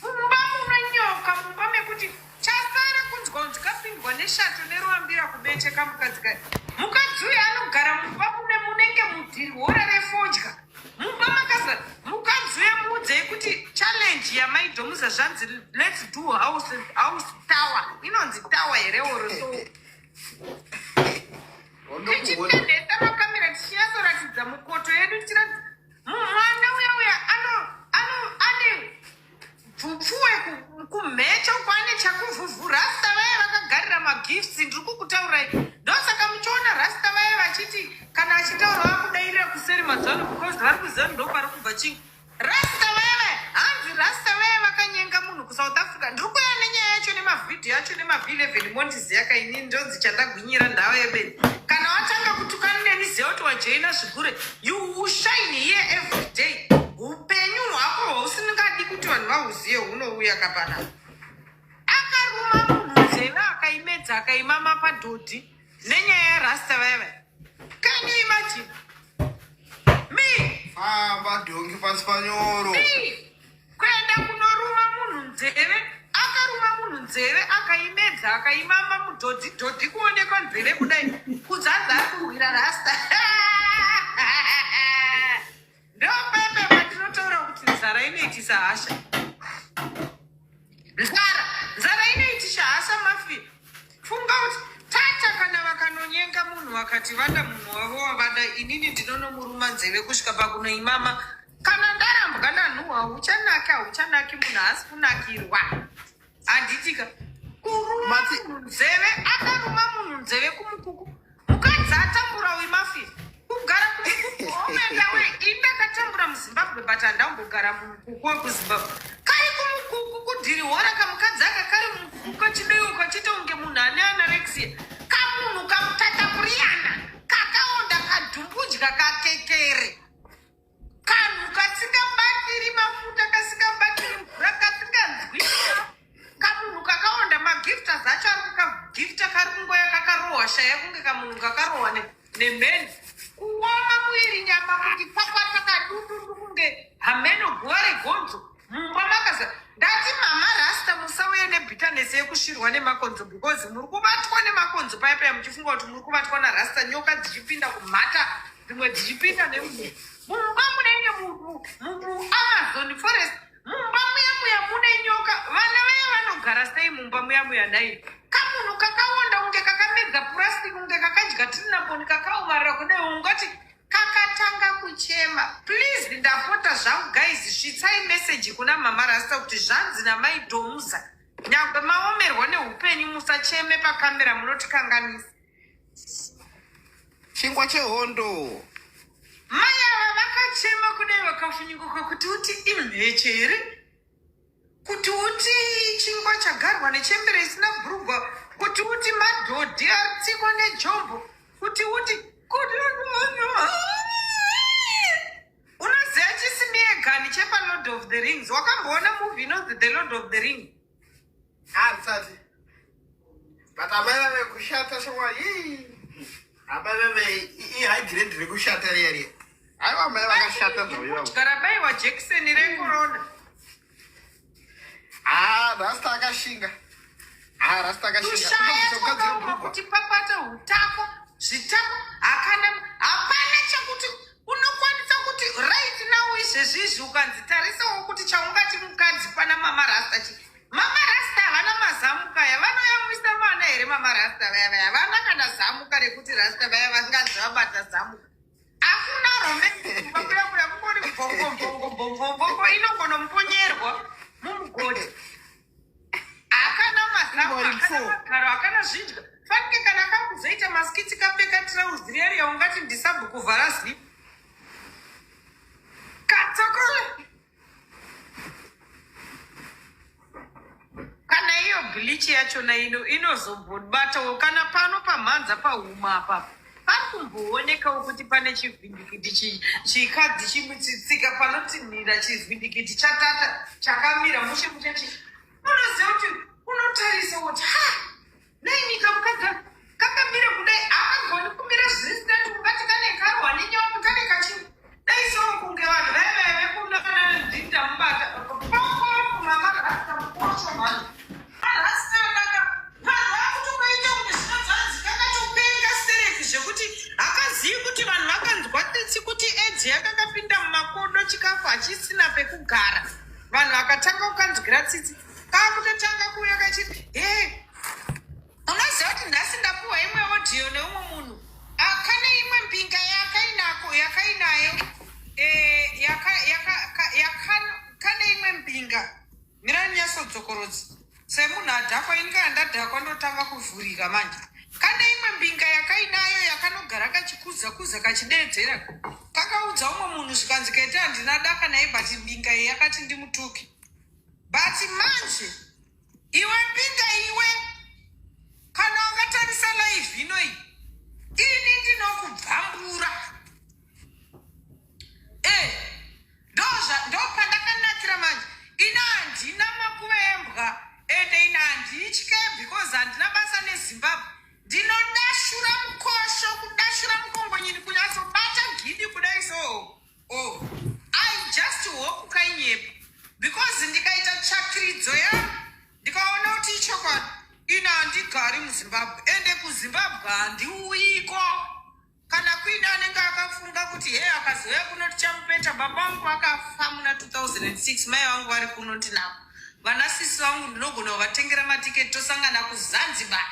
mumba munonyoka mumba mekuti Chasara kunzwa kunzi kapindwa neshato neruambira kubeche kamukadzi kaya. Mukadzi uyu anogara mumba mune munenge mudhirihora refodya. Mumba makazara. Mukadzi uyu muudzei kuti challenge yamaidhomuza zvanzi let's do house, house tower. Inonzi tower here or so. Tichitendesa makamera tichinyatsoratidza mukoto yedu tichiratidza mwana uya uya ano ano ane Bvupfuwe kumhecho kwane chakuvhuvhu rasta vaya vakagarira magifts ndiri kukutaurai ndosaka muchiona rasta vaya vachiti kana achitaura vakudairira kuseri mazano because vari kuziva ndo pari kubva chinhu rasta vaya vaya hanzi rasta vaya vakanyenga munhu kusouth africa ndiri kuya nenyaya yacho nemavhidhiyo acho nemav11 mondiziya kaini ndonzi chandagwinyira ndava yebeni kana watanga kutukana neni ziva kuti wajoina zvigure you will shine here every day upenyu hwako hwausingadi kuti vanhu vahuzive hunouya kapana akaruma munhu nzeve akaimedza akaimama padhodhi nenyaya yarasta vaya vaya can you imagine me Famba dhongi pasi panyoro. me kuenda kunoruma munhu nzeve akaruma munhu nzeve akaimedza akaimama mudhodhi dhodhi kuonekwa nzeve kudai kudzadza ari kurwira rasta ndopepe patinotaura kuti nzara inoitisa hasha nzara nzara inoitisha hasha mafi funga kuti tata kana vakanonyenga munhu vakati vada munhu wavo wavada inini ndinonomuruma nzeve kusvika pakunoimama kana ndarambwa nanhuhwa hauchanaki hauchanaki munhu haasi kunakirwa handitika kuruma munhu nzeve akaruma munhu nzeve kumukuku mukadzi atambura uyu mafiri kugara kumukuku omenda we ini ndakatambura muzimbabwe but handambogara mumukuku wekuzimbabwe kari kumukuku kudhirihora kamukadzi aka kari mumukuku kachidoiwo kachiita kunge munhu ane anorexia kamunhu kamutatapuriyana kakaonda kadhumbudya kakekere kanhu kasingabatiri mafuta kasingabatiri mvura kasinganzwi kamunhu kakaonda magifters acho ari kukagifta kari kungoya kakarohwa shaya kunge kamunhu kakarohwa nemheni kuoma muviri nyama kuti papata kadundundu kunge hameno guva regonzo mumba makaza ndati mama rasta musauye nebitterness yekusvirwa nemakonzo because muri kubatwa nemakonzo paya paya muchifunga kuti muri kubatwa narasta nyoka dzichipinda kumhata dzimwe dzichipinda nemumba mumba munenge muamazon forest mumba muya muya mune nyoka vana vaya vanogara sei mumba muya muya nhai kamunhu kakawonda kunge kakamedza purastic kunge kakadya tirinaponi kakaomarira kudai ungati kakatanga kuchi kuchema. Please ndapota zvangu guys, svitsai message kuna Mama Rasta kuti zvanzi namai Dhomuza, nyangwe maomerwa neupenyu musacheme pakamera, munotikanganisa. Chingwa chehondo. Mai ava vakachema kudai vakafunyuka kuti uti imheche here, kuti uti chingwa chagarwa nechembere isina bhurugwa, kuti uti madhodhi aritsikwa nejombo, kuti uti kuti unoziva chisimiegani chepaLord of the Rings. Wakamboona movie inonzi The Lord of the Rings? Handisati, but amai vave kushata shamwa. Ii, amai vave ihigh grade rekushata riya riya. Aiwa, amai vakashata zvavo ivavo. Garabaiwa jekiseni recorona. Ah, rasta akashinga. Ah, rasta akashinga. Tushaya Unobvisa mukadzi twakaoma webhurugwa. kuti papata utako zvitako hakana, hapana chekuti unokwanisa kuti right now izvezvi izvi ukanzi tarisawo kuti chaungati mukadzi pana Mama Rasta chi. Mama Rasta havana mazamuka aya vanoyamwisa vana here? Mama Rasta vaya vaya havana kana zamuka rekuti rasta vaya vanganzi vabata zamuka. Hakuna romance kuya kuya, kungori bvongo bvongo bvongo bvongo, inongonomuponyerwa mumugodhi. Hakana mazamu. Ingori Hakana four. magaro, hakana zvidya. Fanike kana kakuzoita maskits, kapfeka tirauzi riya riya, ungati ndisabhukuvhara zip katsokole. Kana iyo bleach yachona ino inozombobatawo kana pano pamhanza pahuma apa pari kumboonekawo kuti pane chivhindikiti chikadzi chimutsitsika panotinhira chivhindikiti chatata chakamira mushe mushe chi unoziva kuti unotarisa kuti ha, nainika mukadzi kakamira kudai hakagoni kumira zviri straight, ungati kane karwa nenyoka kane kachi dai so kunge vanhu vaya vaya vekunana ndindamubata mama Rasta mukosho mhani. Rasta kaka vanhu vakutokaita kunge zvinonzanzi kakatopenga stereki zvekuti hakazivi kuti vanhu vakanzwa tsitsi kuti edzi yakakapinda mumakodo, chikafu hachisina pekugara. Vanhu vakatanga kukanzwira tsitsi, kakutotanga kuuya kachiti he. Unoziva kuti nhasi ndapuwa imwe audio neumwe munhu akane imwe mbinga yakainako yakainayo, kane imwe mbinga. Mirani nyasodzokorodzi semunhu adhakwa. Ini kana ndadhakwa ndotanga kuvhurika manje. Kane imwe mbinga yakainayo yakanogara kachikuza kuza kachideedzera, kakaudza umwe munhu zvikanzi kete handina daka naye, but mbinga iyi yakati ndimutuke. But manje iwe mbinga iwe, kana wakatarisa live inoyi, ini ndinokubvambura. Ndo pandakanakira manje. Ina handina makuva embwa, ende ina handitye because handina basa neZimbabwe. Ndinodashura mukosho, kudashura mukongonyini, kunyatsobata gidi kudai so. Oh, I just hope kainyepa because ndikaita tsvakiridzo yangu ndikaona kuti ichokwadi, ina handigari muZimbabwe, ende kuZimbabwe handiuyiko. Kana kuine anenge akafunga kuti he akazouya kuno tichamupeta, baba vangu vakafa muna 2006, mai vangu vari kuno, tinavo vana sisi vangu, ndinogona kuvatengera matiketi tosangana kuZanzibar.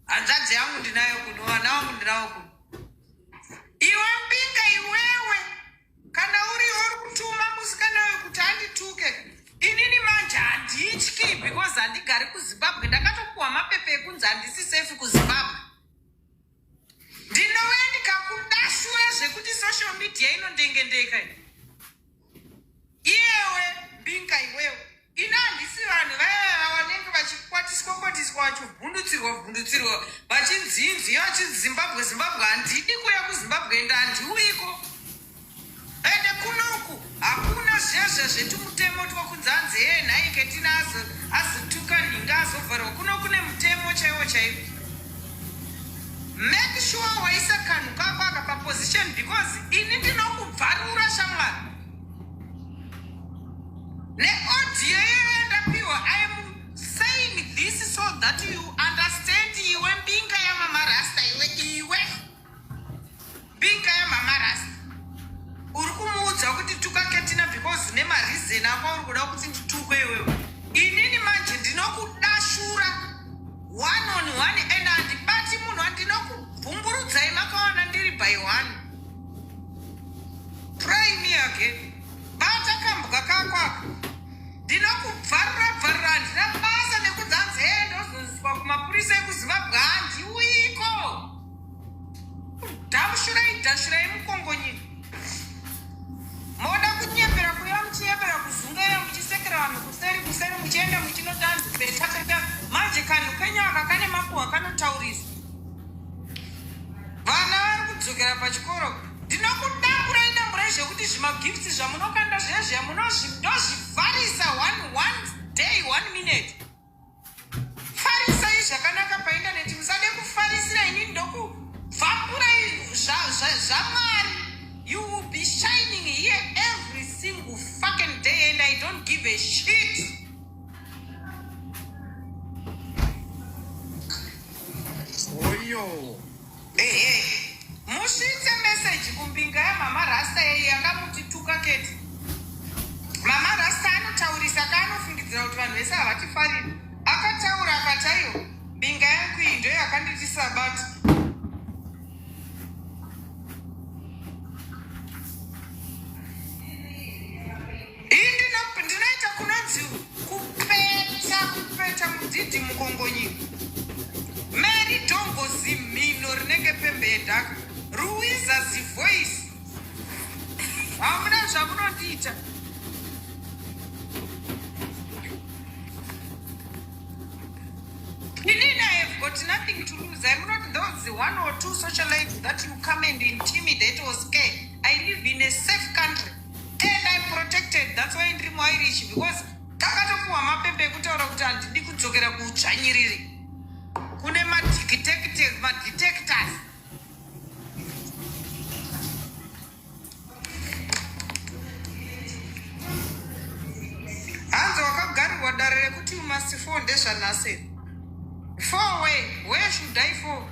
Hanzvadzi yangu ndinayo kuno, vana vangu ndinavo kuno. Iwe mbinga iwewe, kana uri uri kutuma musikana uyu kuti andituke, inini manje handityi because handigari kuZimbabwe. Ndakatopuhwa mapepa ekunzi handisi safe kuZimbabwe. Ndinouya ndikakudashura zvekuti social media inondengendeka iyi. Iyewe mbinga iwewe, ina handisi vanhu vaya vanenge vachikwatiswa kwatiswa, vachivhundutsirwa vhundutsirwa, vachinzinzi vachinzi Zimbabwe Zimbabwe. Handidi kuuya kuZimbabwe, ende handiuyiko. Ende kunoku hakuna zvezve zvetumutemo twokunzi hanzi hee nhai Ketina azotuka nhinga azovharwa. Kuno kune mutemo chaiwo chaiwo. Make sure waisa kanhu kako aka paposition because ini ndinokubvarura shamwari neaudio iyoyo yandapiwa. I am saying this so that you understand. Iwe mbinga yamama Rasta, iwe, iwe mbinga yamama Rasta, uri kumuudza kuti tuka Ketina because nemareason ako uri kuda kuti nditukwe iwewe. Inini manje ndinokudashura one on one, and handibati munhu, andinokubvumburudzai makawana ndiri by one. Try me again. Bata kambwa kako aka. Ndinokubvarura bvarura handina basa nekunzi hanzi hee ndozoswa kumapurisa ekuZimbabwe handiuyiko. Dashurai dashurai mukongonyika. Moda kunyepera kuya muchinyepera kuzungaira muchisekera vanhu kuseri kuseri muchienda muchinotanzi peta peta manje kanhu kenyu aka kane makuhwa kanotaurisa. Vana vari kudzokera pachikoro ndinokudamburai damburai zvekuti zvimagifts zvamunokanda zviya zviya munozvivharisa one one day one minute farisai zvakanaka paindaneti musade kufarisira inini ndokubvamburai zvamwari you will be shining here every single fucking day and i don't give a shit Oyo. Ehe. Musvitse message kumbinga yamama Rasta yeyi yakamuti tuka keti. Mama Rasta anotaurisa ka anofungidzira kuti vanhu vese havatifariri. Akataura akati aiwa mbinga yangu iyi ndoyo yakanditi sabata. Iyi ndinoita kunonzi kupeta kupeta mudhidhi mukongonyika. Mary Dongo zimhino rinenge pembe yedhaka. Ruwiza zivoice. Hamuna zvamunondiita. Inini I have got nothing to lose. I'm not those one or two socialites that you come and intimidate or scare. I live in a safe country. And I'm protected. That's why ndiri muIrish because takatopuwa mapepa ekutaura kuti handidi kudzokera kuudzvanyiriri kune madetectors. Hanzi wakagarirwa dare rekuti you must fall ndezvanhasi. Fall where? Where should I fall?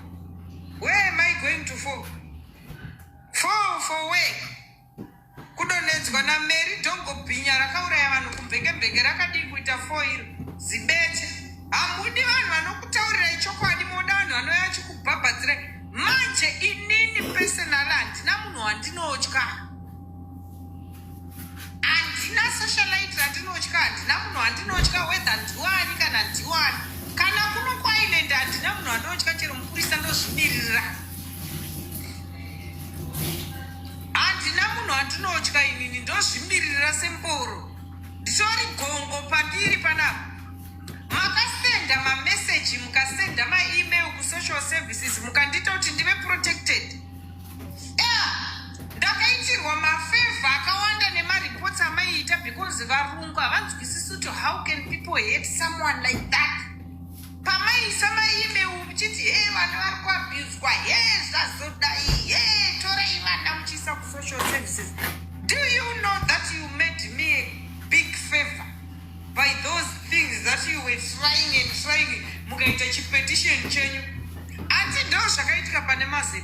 Where am I going to fall? Fall for where? Kudonhedzwa naMary Dongo bhinya rakauraya vanhu kumvenge-mvenge rakadii kuita fo iro zibeche. Hamudi vanhu vanokutaurirai chokwadi moda vanhu vanouya vachikubhabhadzirai. Manje inini personally handina munhu wandinotya. Handina socialite randinotya, handina munhu wandinotya whether ndiwani kana ndiwani. Kana kuno kuIreland handina munhu wandinotya chero mupurisa ndozvimirira. Handina munhu wandinotya inini ndozvimiririra semboro. Nditori gongo pandiri panapa. Makasenda mameseji mukasenda maemail kusocial services mukandiita kuti ndive protected. Yeah, ndakaitirwa mafavor akawanda nemareports amaiita because varungu havanzwisisi kuti how can people hate someone like that. Pamaiisa maemail muchiti he vana vari kuabuswa he zvazodai he torai vana muchiisa kusocial services. Do you know that you made me a big favor by those things that you were trying and trying mukaita chipetition chenyu ati ndo zvakaitika pane mazim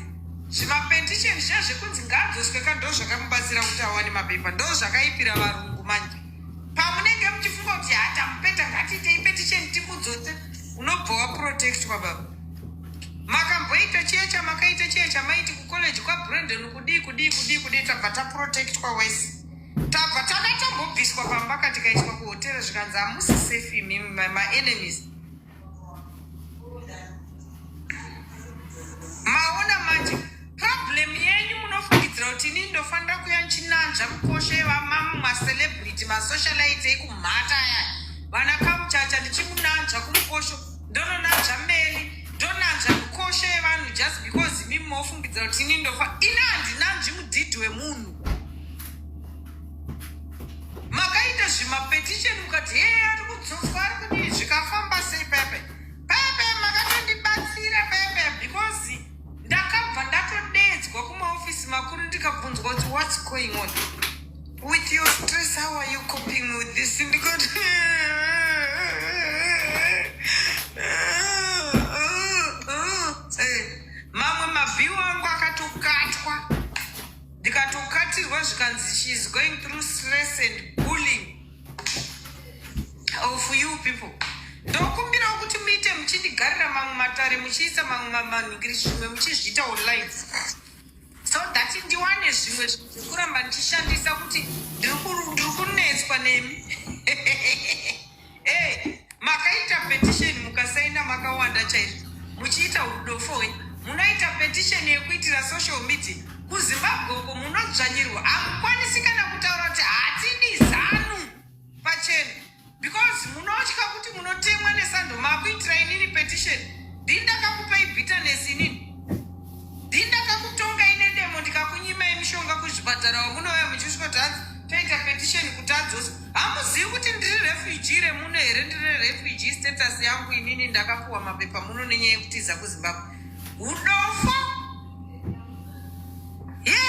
zvimapetition zviya zvekunzi ngaadzoswe ka ndo zvakamubatsira kuti awane mapepa ndo zvakaipira varungu manje pamunenge muchifunga kuti hatamupeta ngatiitei petition timudzose unobva waprotectwa baba makamboita chiye chamakaita chiye chamaiti kucollege kwabrandon kudii kudii kudii kudii tabva taprotectwa wese tabva takatombobviswa pamba ka tikaiswa kuhotera zvikanzi hamusi safe imimi maenemies Maona manje problem yenyu munofungidzira kuti inini ndofanira kuya nchinanzva mukosho yevamamwe macelebrity masocialite ekumhata aya vana kamuchacha ndichimunanzva kumukosho ndononanzva meli ndonanzva mikosho yevanhu just because imimi mofungidzira kuti inini ndofa ini handinanzvi mudhidhi wemunhu makaita zvimapetition mukati hee ari kudzoswa ari kudii zvikafamba sei pepe Pepe makatondibatsira pepe because ndakabva ndatodeedzwa kumaofisi makuru ndikabvunzwa kuti what's going on with your stress how are you coping with this ndikati eh, mamwe mabhiu angu akatokatwa ndikatokatirwa zvikanzi she is going through stress and bullying of you people ndokumbirawo kuti muite muchindigarira mamwe matare muchiisa mamwe manhingiri zvimwe muchizviita online so that Ndati ndiwane zvimwe zvinhu zvekuramba ndichishandisa kuti ndiri kunetswa nemi. Hey, makaita petition mukasaina makawanda chaizvo muchiita udofo hwenyu. Munoita petition yekuitira social media kuZimbabwe uko munodzvanyirwa, hamukwanisi kana kutaura kuti hatidi ZANU pachena because munotya kuti munotemwa nesando. Makuitira inini petition, ndini ndakakupai bitterness inini, ndini ndakakutongai nedemo ndikakunyimai mishonga kuzvipatara wamunouya muchisvika kuti hanzi toita petition kuti adzosa. Hamuzivi kuti ndiri refugee remuno here? Ndiri refugee status yangu inini, ndakapuwa mapepa muno nenyaya yekutiza kuZimbabwe. Udofo ye,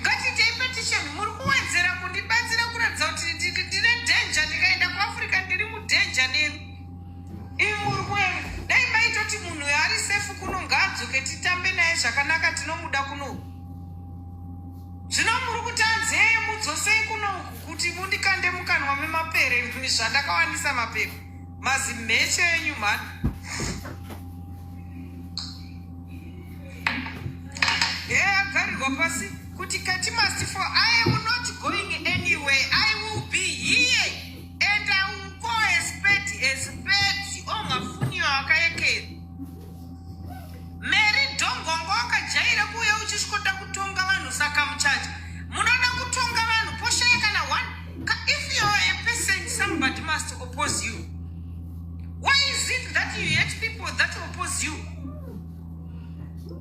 ngatiitei petition. Muri kuwedzera kundibatsira kuratidza kuti ndine danger. Ndikaenda kuAfrica ndiri mudanger nemi imi. Muri kuera dai maitoti munhu uyo ari safe kuno, ngaadzoke titambe naye zvakanaka, tinomuda kuno. Zvino muri kuti anzeye mudzosei kuno uku kuti mundikande mukanwa memapere zvandakawanisa mapepa. Mazimheche enyu mhani. Agarirwa pasi kuti Kati must fall. I am not going anywhere. I will be here and I will call a spade a spade. Ongafuniyo akayekera Mary Dhongongo wakajaira kuuya uchisvikoda kutonga vanhu, saka muchacha munoda kutonga vanhu poshaya kana one. If you are a person, somebody must oppose you. Why is it that you hate people that oppose you?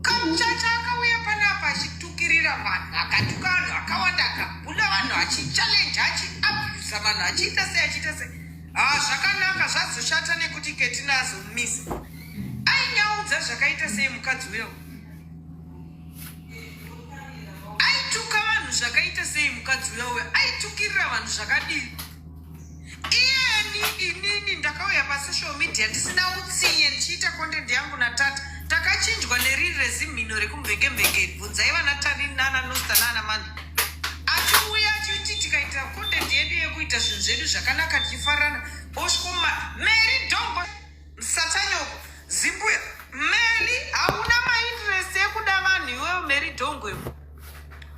Kamuchacha akauya panapa achitukirira vanhu, akatuka vanhu akawanda, akabuda vanhu achichallenge, achiabusa vanhu, achiita sei, achiita sei. Ha, zvakanaka zvazoshata nekuti Ketina azomumisa. Ainyaudza zvakaita sei mukadzi uyo? Aituka vanhu zvakaita sei mukadzi uyo uyo? Aitukirira vanhu zvakadii? Iyeni inini ndakauya pasocial media ndisina utsinye, ndichiita content yangu natata. Takachinjwa neriri rezimhino rekumvenge-mvenge. Bvunzai vana Tani nana Nosta nana Manda. Achiuya achiti tikaita content yedu yekuita zvinhu zvedu zvakanaka tichifarana, osvoma Mary Dhongo Satanyoko zimbuya. Mary, hauna mainterest ekuda vanhu iwewe. Mary Dhongo, iwe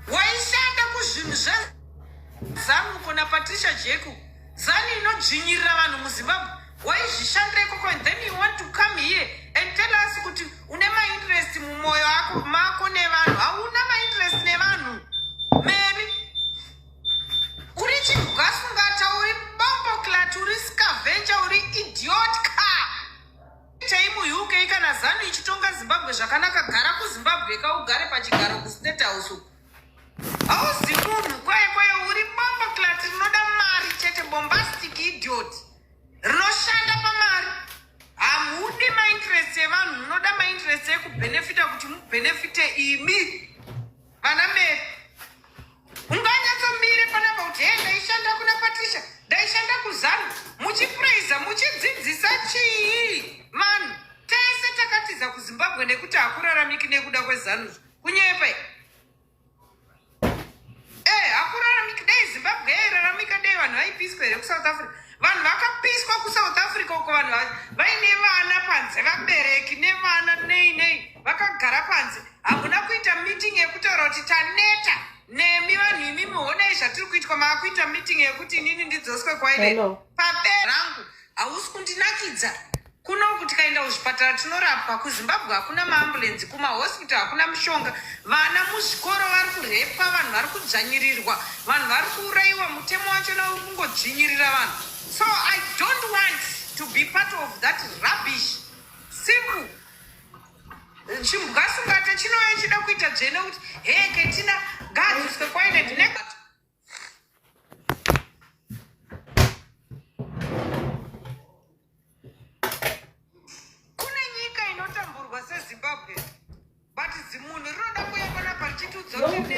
waishanda kuzvinhu zveZANU kona Patricia Jeku. ZANU inodzvinyirira vanhu muZimbabwe, waizvishandira ikoko, and then you want to come here and tell us kuti une mainterest mumwoyo ako mako nevanhu. Hauna mainterest nevanhu, Mary. Uri chibwasungata, uri bomboclat, uri scavenger, uri idiot car chai muUK. Kana ZANU ichitonga Zimbabwe zvakanaka, gara kuZimbabwe ka, ugare pachigaro kuState House uku. Hauzi munhu kwaye kwaye, uri bomboclat rinoda mari chete, bombastic idiot rinoshanda pamari. Hamudi mainterest evanhu, munoda mainterest ekubhenefita kuti mubhenefite imi vana Mary. Unganyatsomire panapa kuti he, ndaishanda kuna Patricia, ndaishanda kuZANU, muchipraiza muchidzidzisa chii vanhu? Tese takatiza kuZimbabwe nekuti hakuraramiki nekuda kweZANU. Kunyepa. Hakuraramiki. Dai Zimbabwe yairaramika, dai vanhu vaipiswa here kuSouth Africa? Vanhu vakapiswa kuSouth Africa uko, vanhu vaine vana panze, vabereki nevana nei nei vakagara panze. Hamuna kuita meeting yekutaura kuti taneta nemi vanhu imimi, honai zvatiri kuitwa. Maakuita meeting yekuti inini ndidzoswe kwaile Hello. pabe rangu. Hausi kundinakidza. Kunoku tikaenda kuzvipatara tinorapwa, kuZimbabwe hakuna maambulenzi, kumahospital hakuna mishonga, vana muzvikoro vari kurepwa, vanhu vari kudzvanyirirwa, vanhu vari kuurayiwa. Mutemo wachona uri kungodzvinyirira vanhu, so I don't want to be part of that rubbish. Simple. Chimbwasungata chinouya chida kuita dzvene kuti he, Ketina ngaadzoswe kwaine ndine. Kune nyika inotamburwa seZimbabwe? But zimunhu rinoda kuuya panapa richitiudza kuti